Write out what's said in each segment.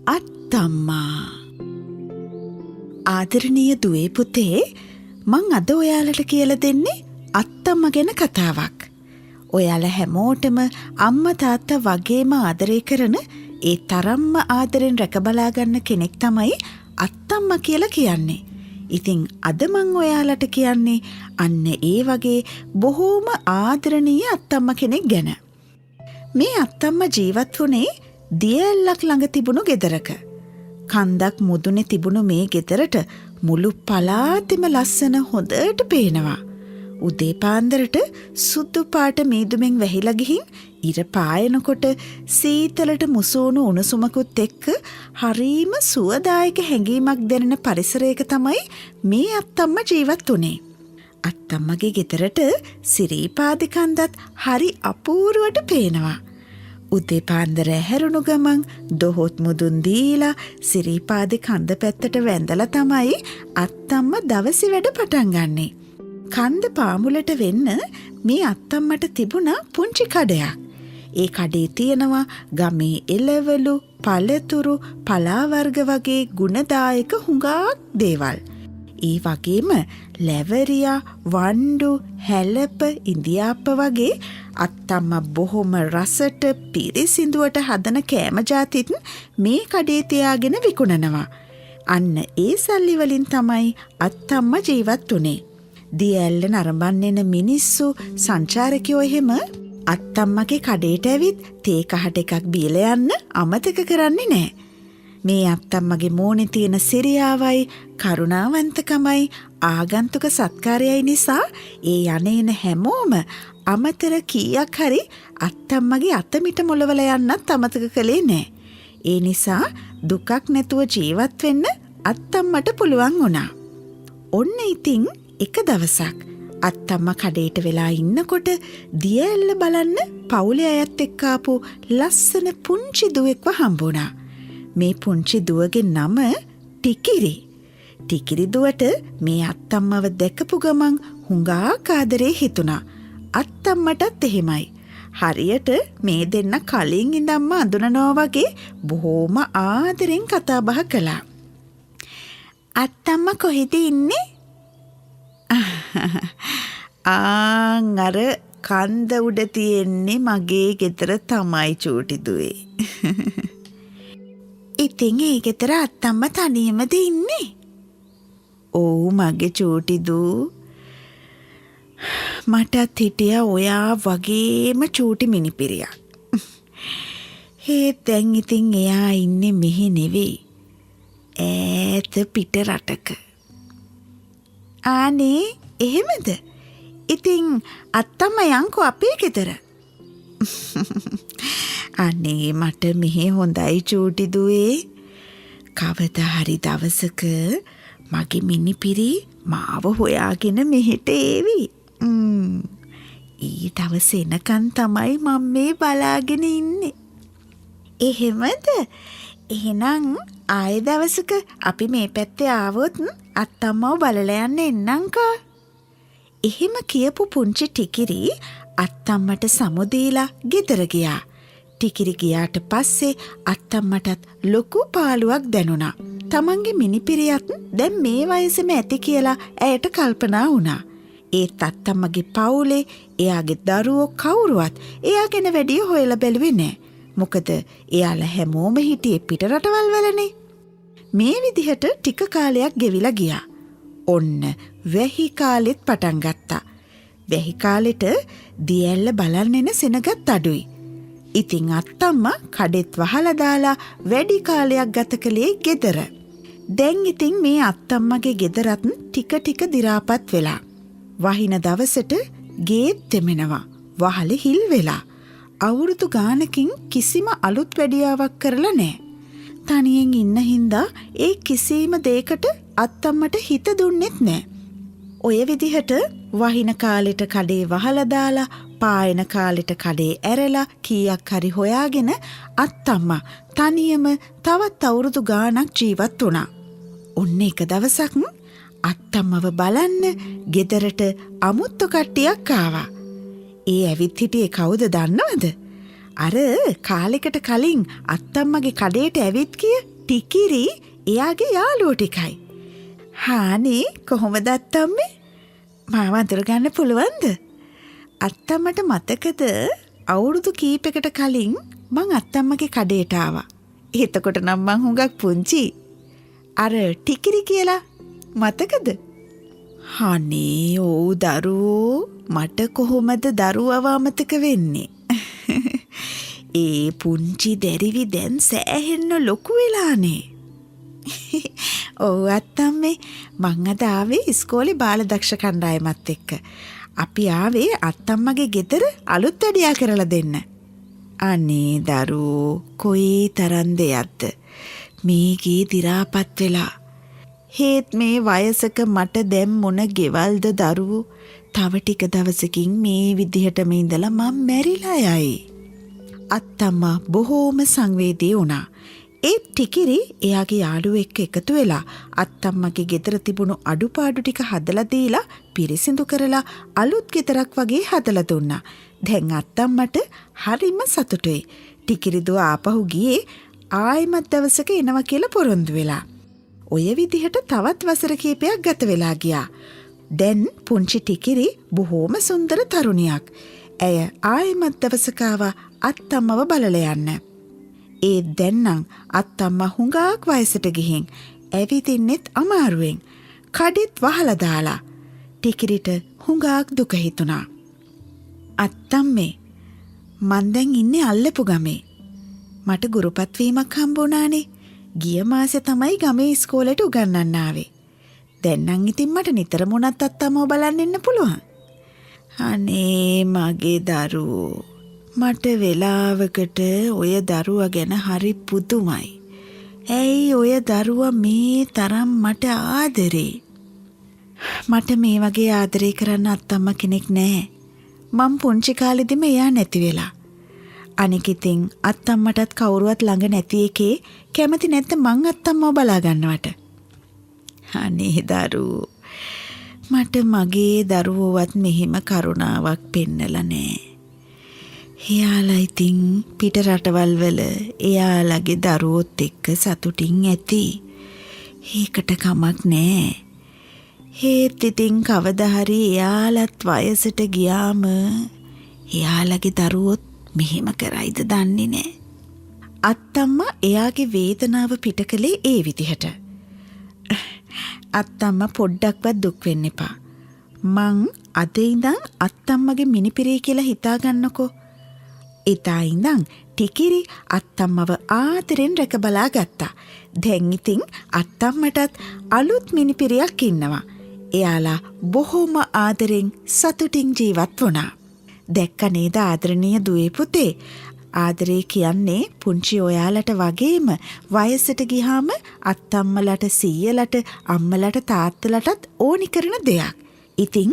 අත්තම්මා. ආදරණීය දුවේ පුතේ, මං අද ඔයාලට කියලා දෙන්නේ අත්තම්මා ගැන කතාවක්. ඔයාලා හැමෝටම අම්මා තාත්තා වගේම ආදරය කරන, ඒ තරම්ම ආදරෙන් රැක බලා ගන්න කෙනෙක් තමයි අත්තම්මා කියලා කියන්නේ. ඉතින් අද මං ඔයාලට කියන්නේ අන්න ඒ වගේ බොහෝම ආදරණීය අත්තම්මා කෙනෙක් ගැන. මේ අත්තම්මා ජීවත් වුණේ දිය ඇල්ලක් ළඟ තිබුණු ගෙදරක. කන්දක් මුදුනේ තිබුණු මේ ගෙදරට මුළු පළාතෙම ලස්සන හොඳට පේනවා. උදේ පාන්දරට සුදු පාට මීදුමෙන් වැහිලා ගිහින් ඉර පායනකොට සීතලට මුසු වුණු උණුසුමකුත් එක්ක හරීම සුවදායක හැඟීමක් දැනෙන පරිසරයක තමයි මේ අත්තම්ම ජීවත් වුණේ. අත්තම්මගේ ගෙදරට සිරීපාද කන්දත් හරි අපූරුවට පේනවා. උදේ පාන්දර ඇහැරුණු ගමන් දොහොත් මුදුන් දීලා සිරීපාදේ කන්ද පැත්තට වැඳලා තමයි අත්තම්ම දවසේ වැඩ පටන් ගන්නෙ. කන්ද පාමුලට වෙන්න මේ අත්තම්මට තිබුණා පුංචි කඩයක්. ඒ කඩේ තියෙනවා ගමේ එළවලු, පළතුරු, පලා වර්ග වගේ ගුණදායක හුඟක් දේවල්. ඒ වගේම ලැවරියා, වණ්ඩු, හැලප, ඉඳිආප්ප වගේ අත්තම්ම බොහොම රසට පිරිසිදුවට හදන කෑම ජාතිත් මේ කඩේ තියාගෙන විකුණනවා. අන්න ඒ සල්ලි වලින් තමයි අත්තම්ම ජීවත් වුණේ. දිය ඇල්ල නරඹන්න එන මිනිස්සු, සංචාරකයෝ එහෙම අත්තම්මගේ කඩේට ඇවිත් තේ කහට එකක් බීලා යන්න අමතක කරන්නේ නෑ. මේ අත්තම්මගේ මූණේ තියෙන සිරියාවයි කරුණාවන්තකමයි ආගන්තුක සත්කාරයයි නිසා ඒ යන එන හැමෝම අමතර කීයක් හරි අත්තම්මගේ අත මිට මොලවලා යන්නත් අමතක කළේ නෑ. ඒ නිසා දුකක් නැතුව ජීවත් වෙන්න අත්තම්මට පුළුවන් වුණා. ඔන්න ඉතින් එක දවසක් අත්තම්ම කඩේට වෙලා ඉන්නකොට දිය ඇල්ල බලන්න පවුලේ අයත් එක්ක ආපු ලස්සන පුංචි දුවෙක්ව හම්බුණා. මේ පුංචි දුවගේ නම ටිකිරි. ටිකිරි දුවට මේ අත්තම්මව දැකපු ගමන් හුඟක් ආදරේ හිතුණා. අත්තම්මටත් එහෙමයි. හරියට මේ දෙන්න කලින් ඉඳන්ම අඳුනනවා වගේ බොහෝම ආදරෙන් කතා බහ කළා. අත්තම්ම කොහෙද ඉන්නේ? ආන් අර කන්ද උඩ තියෙන්නේ මගේ ගෙදර තමයි චූටි දුවේ. ඉතින් ඒ ගෙදර අත්තම්ම තනියමද ඉන්නේ? ඔව් මගේ චූටි දූ. මටත් හිටියා ඔයා වගේම චූටි මිනිපිරියක්. ඒත් දැන් ඉතින් එයා ඉන්නේ මෙහෙ නෙවෙයි. ඈත පිට රටක. ආනේ එහෙමද? ඉතින් අත්තම්ම යන්කෝ අපේ ගෙදර. අනේ මට මෙහෙ හොඳයි චූටි දුවේ. කවදා හරි දවසක මගේ මිනිපිරි මාව හොයාගෙන මෙහෙට ඒවි. ඒ දවස එනකන් තමයි මං මේ බලාගෙන ඉන්නේ. එහෙමද? එහෙනම් ආයෙ දවසක අපි මේ පැත්තේ ආවොත් අත්තම්මව බලලා යන්න එන්නම්කෝ. එහෙම කියපු පුංචි ටිකිරි අත්තම්මට සමුදීලා ගෙදර ගියා. ටිකිරි ගියාට පස්සේ අත්තම්මටත් ලොකු පාළුවක් දැනුණා. තමන්ගේ මිනිපිරියත් දැන් මේ වයසෙම ඇති කියලා ඇයට කල්පනා වුණා. ඒත් අත්තම්මගේ පවුලේ එයාගේ දරුවෝ කවුරුවත් එයා ගැන වැඩිය හොයලා බැලුවේ නෑ. මොකද එයාලා හැමෝම හිටියේ පිට රටවල් වලනේ. මේ විදිහට ටික කාලයක් ගෙවිලා ගියා. ඔන්න වැහි කාලෙත් පටන් ගත්තා. වැහි කාලෙට දිය ඇල්ල බලන්න එන සෙනගත් අඩුයි. ඉතින් අත්තම්මා කඩෙත් වහලා දාලා වැඩි කාලයක් ගත කළේ ගෙදර. දැන් ඉතින් මේ අත්තම්මගේ ගෙදරත් ටික ටික දි รา පත් වෙලා. වහින දවසට ගේත් තෙමෙනවා. වහලෙ හිල් වෙලා. අවුරුදු ගානකින් කිසිම අලුත් වැඩියාවක් කරලා නෑ. තනියෙන් ඉන්න හින්දා ඒ කිසිම දෙයකට අත්තම්මට හිත දුන්නෙත් නෑ. ඔය විදිහට වහින කාලෙට කඩේ වහලා දාලා, පායන කාලෙට කඩේ ඇරලා කීයක් හරි හොයාගෙන අත්තම්මා තනියම තවත් අවුරුදු ගාණක් ජීවත් වුණා. ඔන්න එක දවසක් අත්තම්මව බලන්න ගෙදරට අමුත්තු කට්ටියක් ආවා. ඒ ඇවිත් හිටියේ කවුද දන්නවද? අර කාලෙකට කලින් අත්තම්මගේ කඩේට ඇවිත් ගිය ටිකිරි එයාගේ යාළුවෝ ටිකයි. හානේ කොහොමද අත්තම්මේ? මාව අඳුරගන්න පුළුවන්ද? අත්තම්මට මතකද අවුරුදු කීපයකට කලින් මං අත්තම්මගේ කඩේට ආවා. එතකොට නම් මං හුඟක් පුංචි. අර ටිකිරි කියලා මතකද? අනේ ඔව් දරුවෝ, මට කොහොමද දරුවව අමතක වෙන්නේ? ඒ පුංචි දැරිවි දැන් සෑහෙන්න ලොකු වෙලානේ. ඔව් අත්තම්මේ, මං අද ආවේ ඉස්කෝලේ බාලදක්ෂ කණ්ඩායමත් එක්ක. අපි ආවේ අත්තම්මගේ ගෙදර අලුත් වැඩියා කරලා දෙන්න. අනේ දරුවෝ, කොයි තරම් දෙයක්ද මේ ගේ දි รา පත් වෙලා. හේත් මේ වයසක මට දැන් මොන ගෙවල්ද දරුවෝ. තව ටික දවසකින් මේ විදිහටම ඉඳලා මං මැරිලා යයි. අත්තම්මා බොහෝම සංවේදී වුණා. ඒත් ටිකිරි එයාගේ යාළුවෝ එක්ක එකතු වෙලා අත්තම්මගේ ගෙදර තිබුණු අඩුපාඩු ටික හදලා දීලා පිරිසිදු කරලා අලුත් ගෙදරක් වගේ හදලා දුන්නා. දැන් අත්තම්මට හරිම සතුටුයි. ටිකිරි දුව ආපහු ගියේ ආයෙමත් දවසක එනවා කියලා පොරොන්දු වෙලා. ඔය විදිහට තවත් වසර කීපයක් ගත වෙලා ගියා. දැන් පුංචි ටිකිරි බොහෝම සුන්දර තරුණියක්. ඇය ආයෙමත් දවසක ආවා අත්තම්මව බලලා යන්න. ඒත් දැන් නම් අත්තම්මා හුඟක් වයසට ගිහින් ඇවිදින්නෙත් අමාරුවෙන්. කඩෙත් වහලා දාලා. ටිකිරිට හුඟක් දුක හිතුණා. අත්තම්මේ, මං දැන් ඉන්නේ අල්ලපු ගමේ. මට ගුරුපත් වීමක් හම්බ වුණානේ. ගිය මාසේ තමයි ගමේ ඉස්කෝලේට උගන්වන්න ආවේ. දැන් නම් ඉතින් මට නිතරම වුණත් අත්තම්මව බලන්න එන්න පුළුවන්. අනේ මගේ දරුවෝ, මට වෙලාවකට ඔය දරුවා ගැන හරි පුදුමයි. ඇයි ඔය දරුවා මේ තරම් මට ආදරේ? මට මේ වගේ ආදරේ කරන්න අත්තම්මා කෙනෙක් නෑ. මං පුංචි කාලෙදිම එයා නැති වෙලා. අනෙක් ඉතින් අත්තම්මටත් කවුරුවත් ළඟ නැති එකේ කැමති නැද්ද මං අත්තම්මව බලා ගන්නවට? අනේ දරුවෝ, මට මගේ දරුවෝවත් මෙහෙම කරුණාවක් පෙන්නලා නෑ. එයාලා ඉතින් පිට රටවල් වල එයාලගේ දරුවොත් එක්ක සතුටින් ඇති. ඒකට කමක් නෑ. ඒත් ඉතින් කවදා හරි එයාලත් වයසට ගියාම එයාලගේ දරුවොත් මෙහෙම කරයිද දන්නේ නෑ. අත්තම්මා එයාගේ වේදනාව පිට කළේ ඒ විදිහට. අත්තම්මා පොඩ්ඩක්වත් දුක් වෙන්න එපා. මං අද ඉඳන් අත්තම්මගේ මිනිපිරේ කියලා හිතාගන්නකෝ. එදා ඉඳන් ටිකිරි අත්තම්මව ආදරෙන් රැක බලා ගත්තා. දැන් ඉතින් අත්තම්මටත් අලුත් මිනිපිරියක් ඉන්නවා. එයාලා බොහොම ආදරෙන් සතුටින් ජීවත් වුණා. දැක්ක නේද ආදරණීය දුවේ පුතේ? ආදරේ කියන්නේ පුංචි ඔයාලට වගේම වයසට ගියාම අත්තම්මලට, සීයලට, අම්මලට, තාත්තලටත් ඕනි කරන දෙයක්. ඉතින්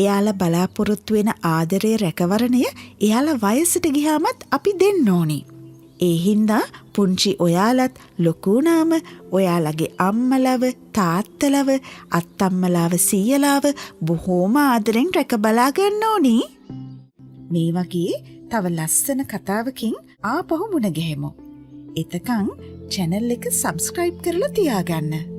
එයාලා බලාපොරොත්තු වෙන ආදරය රැකවරණය එයාලා වයසට ගියාමත් අපි දෙන්න ඕනි. ඒ හින්දා පුංචි ඔයාලත් ලොකු වුණාම ඔයාලගේ අම්මලව, තාත්තලව, අත්තම්මලාව, සීයලාව බොහෝම ආදරෙන් රැක බලා ගන්න ඕනි. මේ වගේ තව ලස්සන කතාවකින් ආපහු මුණ ගැහෙමු. එතකන් චැනල් එක සබ්ස්ක්‍රයිබ් කරලා තියාගන්න.